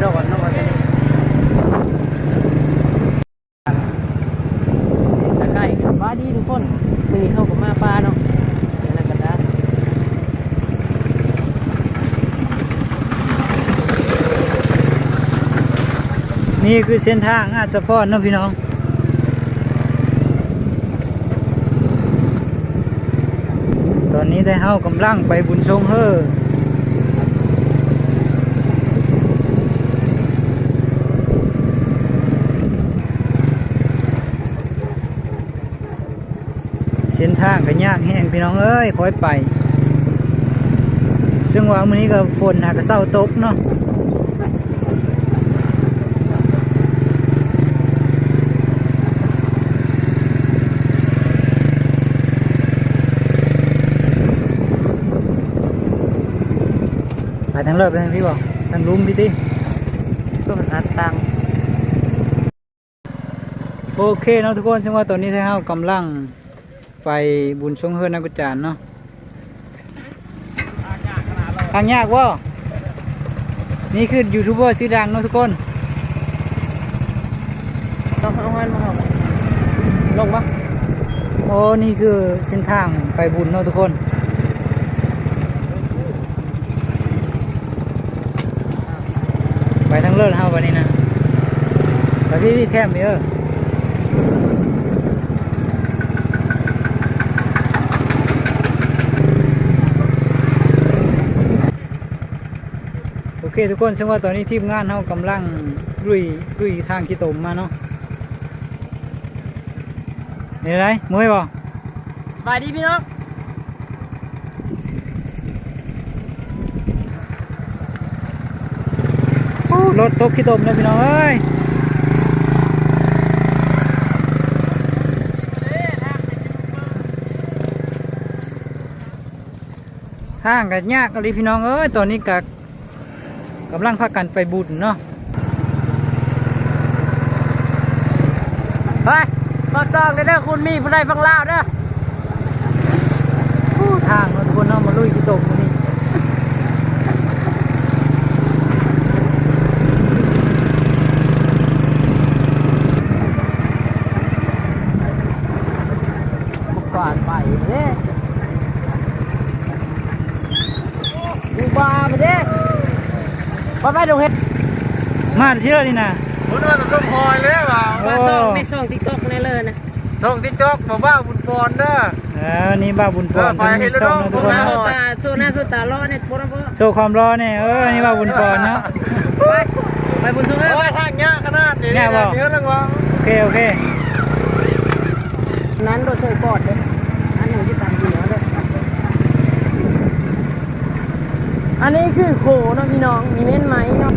ດອກເນາະ ວ່າຈະໄດ້ ໃກ້ໆ ສະບາຍດີທຸກຄົນ ມື້ນີ້ເຮົາກໍມາປ່າເນາະ ແລ້ວກໍ ນີ້ຄືເສັ້ນທາງອາດສະພອນເນາະພີ່ນ້ອງ. ຕອນນີ້ໄທເຮົາກຳລັງໄປບຸນຊົງເຮີ ເສັ້ນທາງກໍຍາກແຮງພີ່ນ້ອງເອີຍ ຄ່ອຍໄປ ເຊິ່ງວ່າມື້ນີ້ກໍຝົນຫາກະເຊົາຕົກເນາະ. ໄປທາງເລີດ ໄປທາງພີ້ບໍ່? ທາງລຸ່ມພີ້ຕິ ຕ້ອງຫາຕັງ. ໂອເຄເນາະທຸກຄົນ ເຊິ່ງວ່າຕອນນີ້ໄທເຮົາກຳລັງໄປບຸນຊົງເຮືອນນາກຸຈານເນາະ. ທາງຍາກບໍ່? ນີ້ຄືຢູທູບເບີຊື່ດັງເນາະທຸກຄົນ. ເອົາ ເອົາ ເອົາ ລົງບໍ່? ໂອ້ ນີ້ຄືເສັ້ນທາງໄປບຸນເນາະທຸກຄົນ. ໄປທາງເລີດເຮົາບັດນີ້ນະ ໄປພີ້ໆ ແຄມພີ້ເອີ. ໂອເຄທຸກຄົນ ເຊິ່ງວ່າຕອນນີ້ທີມງານເຮົາກຳລັງລຸຍ ລຸຍທາງຂີ້ຕົມມາເນາະ. ເປັນໃດ ເມື່ອຍບໍ່? ສະບາຍດີພີ່ນ້ອງ. ໂອ້ ລົດຕົກຂີ້ຕົມແລ້ວພີ່ນ້ອງເອີຍ. ທາງກໍຍາກອີ່ຫຼີພີ່ນ້ອງເອີຍ ຕອນນີ້ກໍ ກຳລັງພາກັນໄປບຸນເນາະ. ໄປ ຝາກຊ່ອງແດ່ເດີ ຄູນມີຜູ້ໃດຝັ່ງລາວເດີ. ໂອ້ ທາງເນາະທຸກຄົນເນາະ ມາລຸຍຂີ້ຕົມມື້ນີ້. ກວາດໄປເດ້. ຢູ່ປ່າພຸ້ນເດ້ ໄປ ໄປດົງເຫັດ ມາຊິລະນີ້ນະ. ພຸ້ນວ່າຈະສົ່ງຮອຍເລີຍວ່າ ໂອ້ ມາຊ່ອງ ມີຊ່ອງຕິກຕັອກແດ່ເລີຍນະ ຊ່ອງຕິກຕັອກ ບ່າວບຸນປອນເດີ. ເອີ ນີ້ບ່າວບຸນປອນ ເອີ ໄປເຫັນແລ້ວເນາະ ເພິ່ນມີຊ່ອງເນາະທຸກຄົນເນາະ. ໂຊໜ້າໂຊຕາຫຼໍ່ແດ່ ໂພດນະ ໂພດ ໂຊຄວາມຫຼໍ່ແດ່. ເອີ ນີ້ບ່າວບຸນປອນເນາະ. ໄປ ໄປບຸນຊົງເອີຍ. ໂອ້ຍ ທາງຍາກຂະໜາດນີ້ ຍາກບໍ່? ເໜືອແລ້ວວ່າ ໂອເຄ ໂອເຄ. ນັ້ນໂດເຊີກອດເດ້ ອັນນີ້ຊິຕາມຢູ່ເດີ. ອັນນີ້ຄືໂຄເນາະພີ່ນ້ອງ ມີເມັນໄມ້ເນາະ.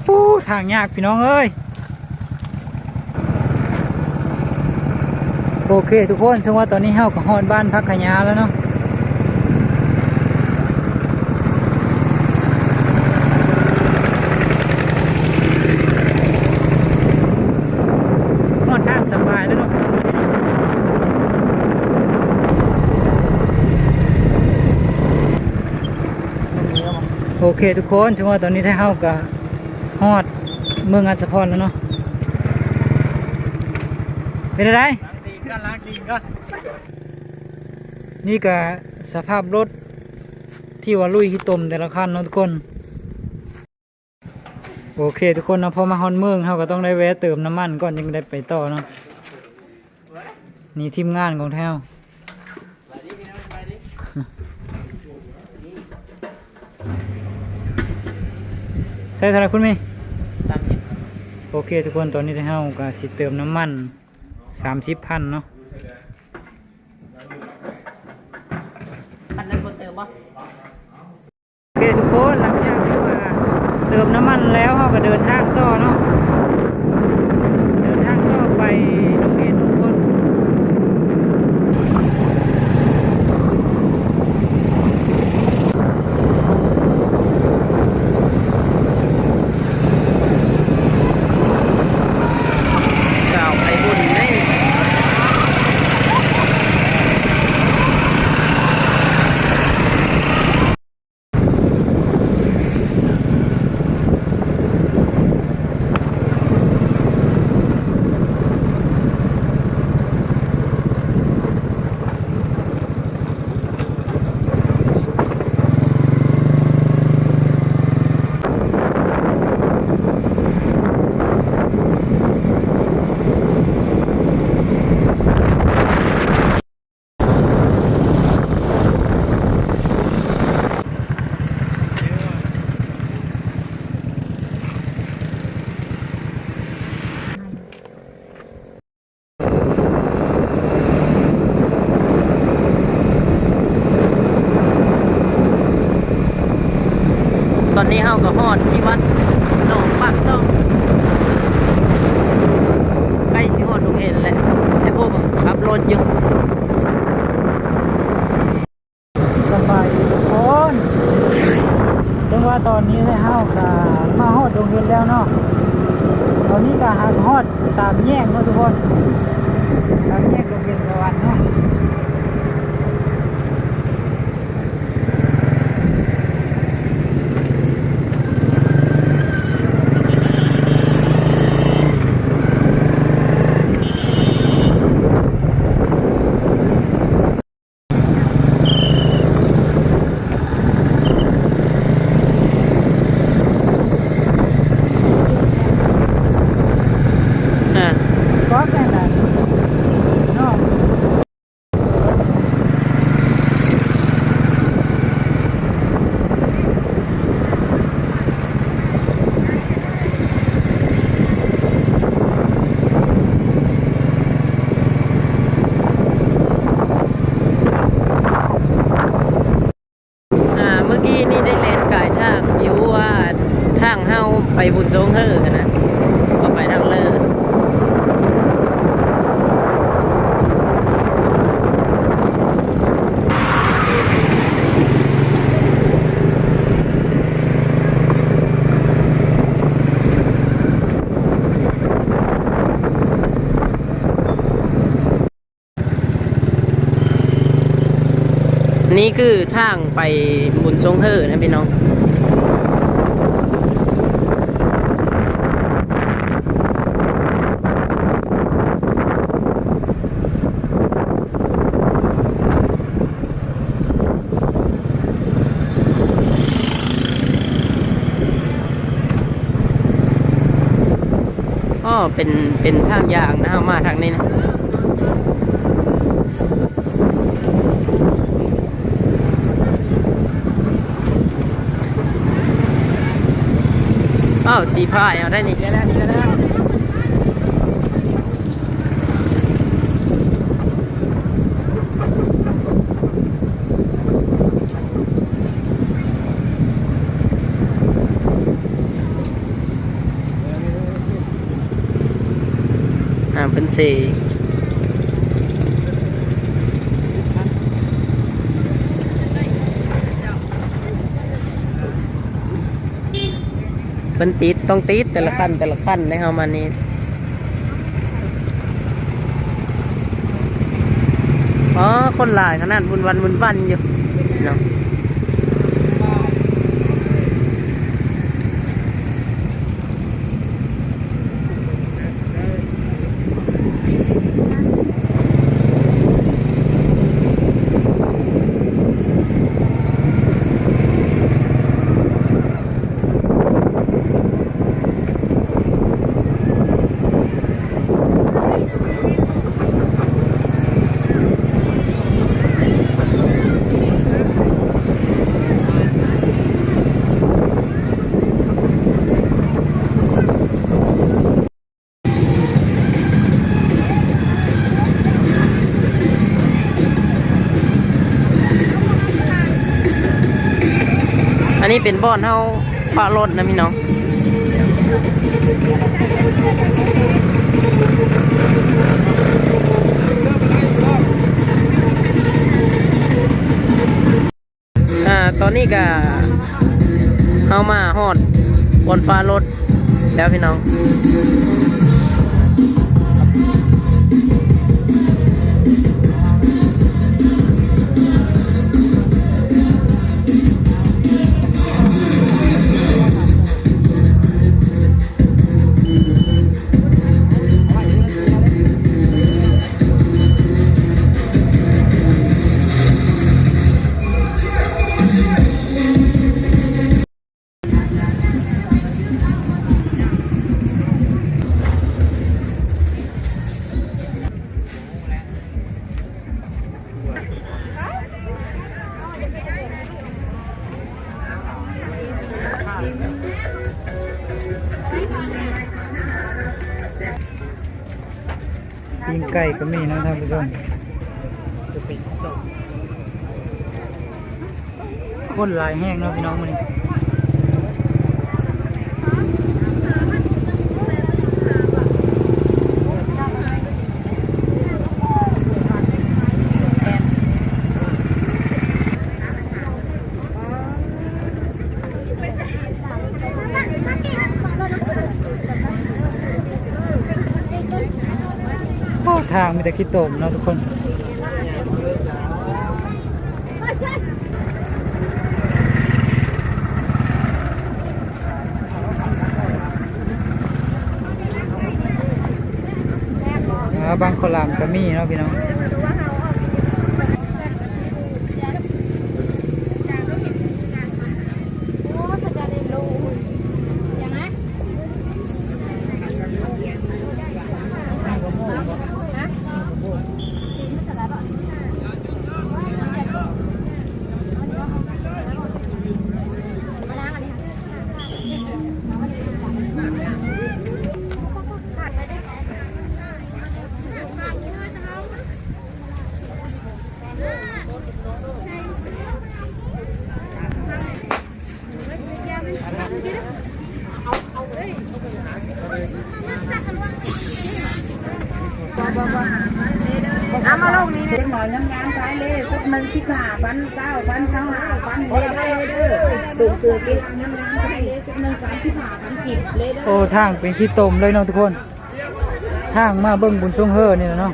ໂອ້ ທາງຍາກພີ່ນ້ອງເອີຍ. ໂອເຄທຸກຄົນ ເຊິ່ງວ່າຕອນນີ້ເຮົາກໍຮອດບ້ານຜັກຂະຍາແລ້ວເນາະ. ຮອດທາງສະບາຍແລ້ວເນາະ. ໂອເຄທຸກຄົນ ເຊິ່ງວ່າຕອນນີ້ໄທເຮົາກໍຮອດເມືອງອາດສະພອນແລ້ວເນາະ. ເປັນຈັ່ງໃດ? ລ້າງຕີນກ່ອນ ລ້າງຕີນກ່ອນ. ນີ້ກໍສະພາບລົດທີ່ວ່າລຸຍຂີ້ຕົມແຕ່ລະຄັນເນາະທຸກຄົນ. ໂອເຄທຸກຄົນເນາະ ພໍມາຮອດເມືອງ ເຮົາກໍຕ້ອງໄດ້ແວະເຕີມນ້ຳມັນກ່ອນ ຈຶ່ງໄດ້ໄປຕໍ່ເນາະ. ນີ້ທີມງານຂອງເຮົາ. ໃສ່ເທົ່າໃດຄຸນມີ? ສາມສິບ. ໂອເຄທຸກຄົນ ຕອນນີ້ເຮົາກໍຊິເຕີມນ້ຳມັນສາມສິບພັນເນາະ. ພັນນັ້ນບໍ່ເຕີມບໍ່? ໂອເຄທຸກຄົນ ຫຼັງຈາກທີ່ວ່າເຕີມນ້ຳມັນແລ້ວ ເຮົາກໍເດີນທາງຕໍ່ເນາະ ເດີນທາງຕໍ່ໄປດົງເຫັດເນາະທຸກຄົນ. ໂ ນີ້ເຮົາກໍຮອດທີ່ວັດໜອງປາກຊ່ອງ ໃກ້ຊິຮອດໂຮງຮຽນແລ້ວ ແຕ່ຜົມຂັບລົດຢູ່. ສະບາຍດີທຸກຄົນ ເຖິງວ່າຕອນນີ້ເຮົາກໍມາຮອດໂຮງຮຽນແລ້ວເນາະ. ຕອນນີ້ກໍຫາກຮອດສາມແຍກເນາະທຸກຄົນ ສາມແຍກໂຮງຮຽນສະຫວັນເນາະ. ອ່າ ກໍແມ່ນແຫຼະເນາະ. ອ່າ ເມື່ອກີ້ນີ້ໄດ້ແລ່ນກາຍທາງຢູ່ວ່າ ທາງເຮົາໄປບຸນຊ່ອງເຮີຫັ້ນນະ ກໍໄປທາງເລີ. ນີ້ຄືທາງໄປບຸນຊ່ອງເຮີນະພີ່ນ້ອງ. ອໍ ເປັນ ເປັນທາງຍ່າງນະ ເຮົາມາທາງນີ້ນະ. ອ້າວ ສີພາຍເອົາໄດ້ນີ້. ອ່າ ເພິ່ນເຊ ເພິ່ນຕິດ ຕ້ອງຕິດແຕ່ລະຂັ້ນ ແຕ່ລະຂັ້ນໃນເຮົາມານີ້. ອໍ ຄົນຫຼາຍຂະໜາດ ວຸ້ນວັນວຸ້ນວັນຢູ່ເນາະ. ອັນນີ້ເປັນບ່ອນເຮົາຝາກລົດນະພີ່ນ້ອງ. ອ່າ ຕອນນີ້ກະເຮົາມາຮອດບ່ອນຝາກລົດແລ້ວພີ່ນ້ອງ. ປີ້ງໄກ່ກໍມີເນາະທ່ານຜູ້ຊົມ. ຄົນຫຼາຍແຮງເນາະພີ່ນ້ອງມື້ນີ້. ທາງມີແຕ່ຂີ້ຕົມເນາະທຸກຄົນ. ອ່າ ບັງຂ້າວຫຼາມກໍມີເນາະພີ່ນ້ອງ. ເອົາມາລົງນີ້ ເປັນໝໍງາມໆຂາຍເລີຍ ຊຸດໜຶ່ງສິບຫ້າພັນ ຊາວພັນ ຊາວຫ້າພັນ ເດີ ເດີ ເດີ ເດີ ເສື້ອກິນງາມໆຂາຍເລີຍ ຊຸດໜຶ່ງສາມສິບຫ້າພັນກີບເລີຍເດີ. ໂອ້ ທາງເປັນຂີ້ຕົມເລີຍເນາະທຸກຄົນ. ທາງມາເບິ່ງບຸນຊ່ວງເຮີນີ້ແຫຼະເນາະ.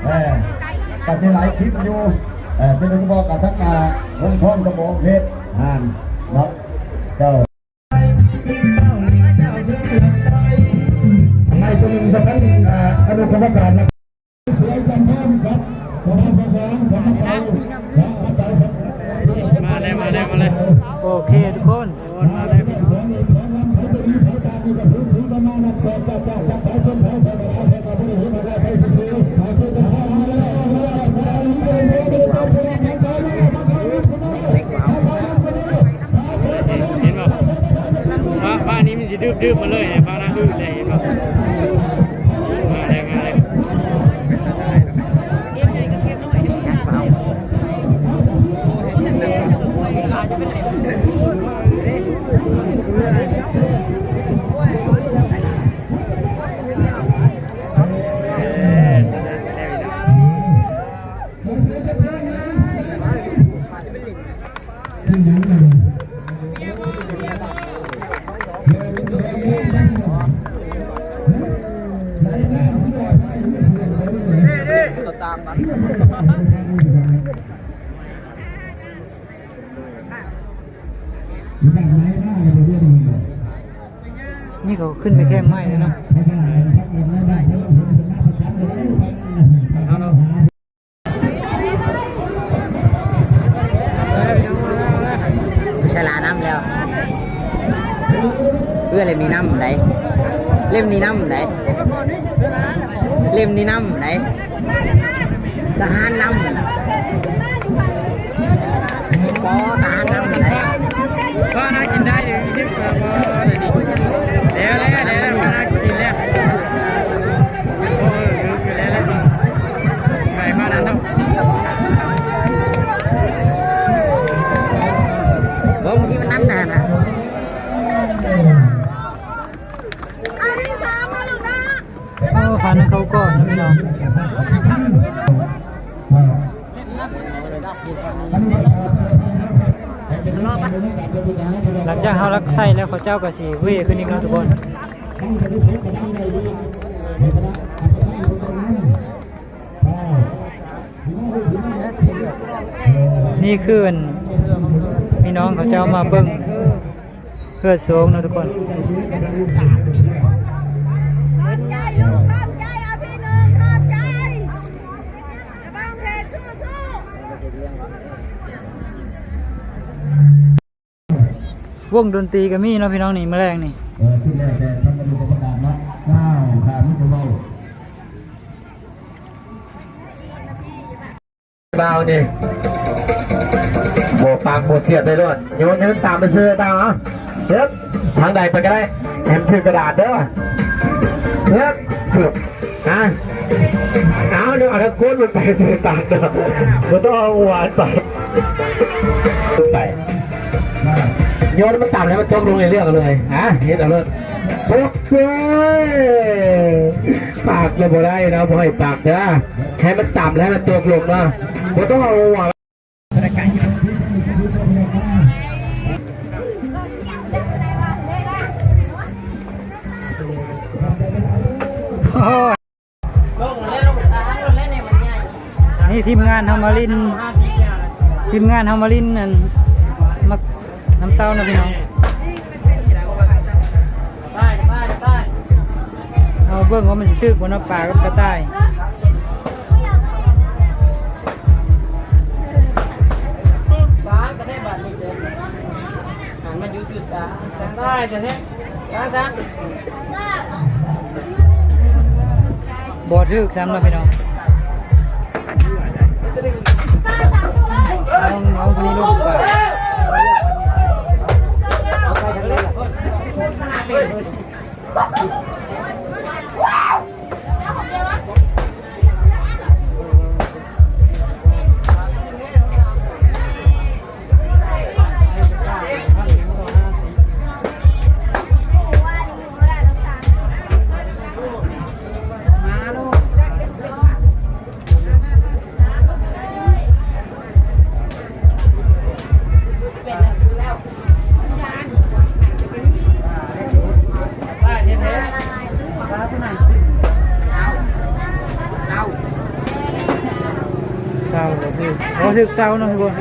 ເອີ ກໍໄດ້ຫຼາຍຄລິບຢູ່ ເອີ ເປັນກະບອກກັບທັງ ອ່າ ວົງພອນກະບອກເພັດຫັ້ນເນາະ ເຈົ້າ ໃຫ້ຄົນໜຶ່ງສະພັນ ອ່າ ອະນຸກຳມະການນະ. ມາແລ້ວ ມາແລ້ວ ມາແລ້ວ ໂອເຄທຸກຄົນ ມາແລ້ວພີ່ນ້ອງ. ເຫັນບໍ່? ຟ້າ ຟ້ານີ້ມັນຊິດຶບໆມາເລີຍ ຟ້ານາງອືດເລີຍ ເຫັນບໍ່? ມາແລ້ວ ມາແລ້ວ. ນີ້ເຂົາຂຶ້ນໄປແຂ່ງໄມ້ແລ້ວເນາະ. ໃສ່ລານຳແລ້ວ ເອື້ອຍເຫຼັ້ມນີ້ນຳໄດ ເຫຼັ້ມນີ້ນຳໄດ ເຫຼັ້ມນີ້ນຳໄດ ທະຫານນຳ ປໍທະຫານນຳໄດ. ພານາກິນໄດ້ຢູ່ ແລ້ວ ແລ້ວ ແລ້ວ ພານາກິນແລ້ວ. ໄປມານັ້ນເນາະ ບໍ່ ເມື່ອກີ້ມັນນຳໜ້ານະ. ໂອ້ ພານຳເຂົ້າກ່ອນນະພີ່ນ້ອງ. ຫຼັງຈາກເຮົາລັກໄສ້ແລ້ວ ເຂົາເຈົ້າກໍຊິເວຂຶ້ນອີກເນາະທຸກຄົນ. ນີ້ຄື ອັນ ພີ່ນ້ອງເຂົາເຈົ້າມາເບິ່ງເຮືອໂຊງເນາະທຸກຄົນ. ຂອບໃຈລູກ ຂອບໃຈ ເອົາພີ່ນ້ອງ ຂອບໃຈ ບັງເພັດສູ້ໆ. ວົງດົນຕີກໍມີເນາະພີ່ນ້ອງນີ້ ມື້ແລງນີ້. ເອີ ຂຶ້ນແລ້ວແຕ່ທຳມະນູນກໍປະກາດເນາະ ວ້າວ ຂ້າມີແຕ່ເວົ້າ ບ່າວນີ້ ບໍ່ປາກບໍ່ສຽດໄດ້ໂລດ ໂຍນໃຫ້ມັນຕາມໄປເຊີ ຕາມ ເອົາ ເຮັດ. ທາງໃດໄປກໍໄດ້ ໃຫ້ມັນຖືກກະດາດເດີ ເອີ ຖືກ ຮະ ເອົາ ເອົາທາງກົ້ນມັນໄປ ຊິໄປຕັກເດີ ບໍ່ຕ້ອງເອົາຫົວໄປ ໄປ ໂຍນມັນຕຳ ໃຫ້ມັນຕົກລົງ ໃຫ້ເລືອກເອົາເລີຍ ຮະ ເຮັດເອົາໂລດ ໂອເຄ ປາກແລ້ວບໍ່ໄດ້ເນາະ ບໍ່ໃຫ້ປາກເດີ ໃຫ້ມັນຕຳ ແລ້ວໃຫ້ມັນຕົກລົງເນາະ ບໍ່ຕ້ອງເອົາຫົວ. ນີ້ທີມງານເຮົາມາຫຼິ້ນ ທີມງານເຮົາມາຫຼິ້ນ ອັນ ໝາກນ້ຳເຕົ້ານະພີ່ນ້ອງ. ເຮົາເບິ່ງວ່າມັນຊິຖືກບໍ່ເນາະ ປາກັບກະຕ່າຍ. ສາກະແທບາດນີ້ເສີ ອັນມັນຢູ່ຈຸດສາ ສາກະແທບ ສາກະ ບໍ່ຖືກຊ້ຳເນາະພີ່ນ້ອງ. ນ້ອງ ນ້ອງຄົນນີ້ລູກ ເຕົ້າ ບໍ່ຖືກ ບໍ່ຖືກເຕົ້າເນາະ ຄືບໍ່?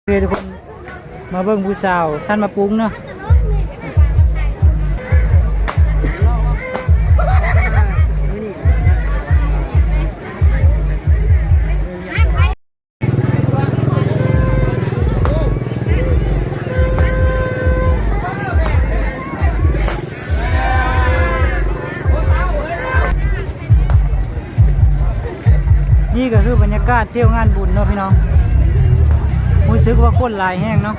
ໂອເຄ ທຸກຄົນ ມາເບິ່ງຜູ້ສາວຊັ້ນໝາກປຸງເນາະ. ນີ້ກໍຄືບັນຍາກາດທ່ຽວງານບຸນເນາະພີ່ນ້ອງ, ຮູ້ສຶກວ່າຄົນຫຼາຍແຮງເນາະ.